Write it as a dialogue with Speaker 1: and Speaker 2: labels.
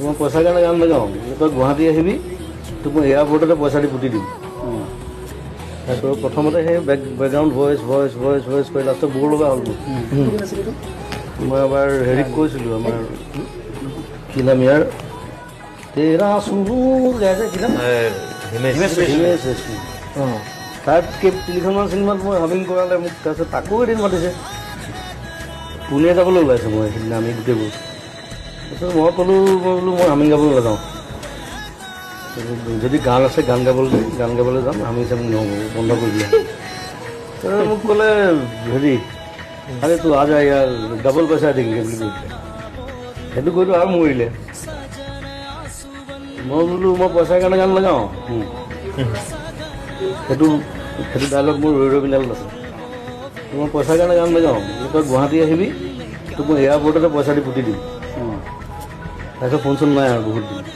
Speaker 1: মই পইচাৰ কাৰণে গান নাগাওঁ। বোলে তই গুৱাহাটী আহিবি, তোক মই এয়াৰপৰ্টতে পইচা দি পুতি দিম। তাৰপিছত প্ৰথমতে সেই background voice voice voice voice কৰি লাষ্টত বৰ লগা হ'ল মোৰ। মই এবাৰ হেৰিক কৈছিলোঁ, আমাৰ কি নাম ইয়াৰ, তেৰা সুৰ গাইছে, কি নাম,
Speaker 2: হিমেশ।
Speaker 1: হিমেশ ৰেশমী। তাত তিনিখনমান চিনেমাত মই হামিং কৰালে মোক। তাৰপিছত তাকো এদিন মাতিছে, পুনে যাবলৈ ওলাইছে মই সেইদিনা, আমি গোটেইবোৰ। তাৰপিছত মই ক'লোঁ, মই বোলো মই হামিং গাবলৈ নাযাওঁ, যদি গান আছে গান গাবলৈ গান গাবলৈ যাম, হামিং চামিং নহ'ব, বন্ধ কৰি দিয়া। তাৰপিছত মোক ক'লে, হেৰি আৰে तू आ जा यार, ডাবল পইচা देंगे বুলি কৈ দিলে। সেইটো কৈতো আৰু মৰিলে। মই বোলো মই পইচাৰ কাৰণে গান নাগাওঁ। সেইটো ডাইলগ মোৰ ৰৈ ৰৈ বিনালত আছে। মই পইচাৰ কাৰণে গান নাগাওঁ, বোলে তই গুৱাহাটী আহিবি, তোক মই এয়াৰপৰ্টতে পইচা দি পুতি দিম। তাৰপিছত ফোন চোন নাই আৰু বহুত দিন।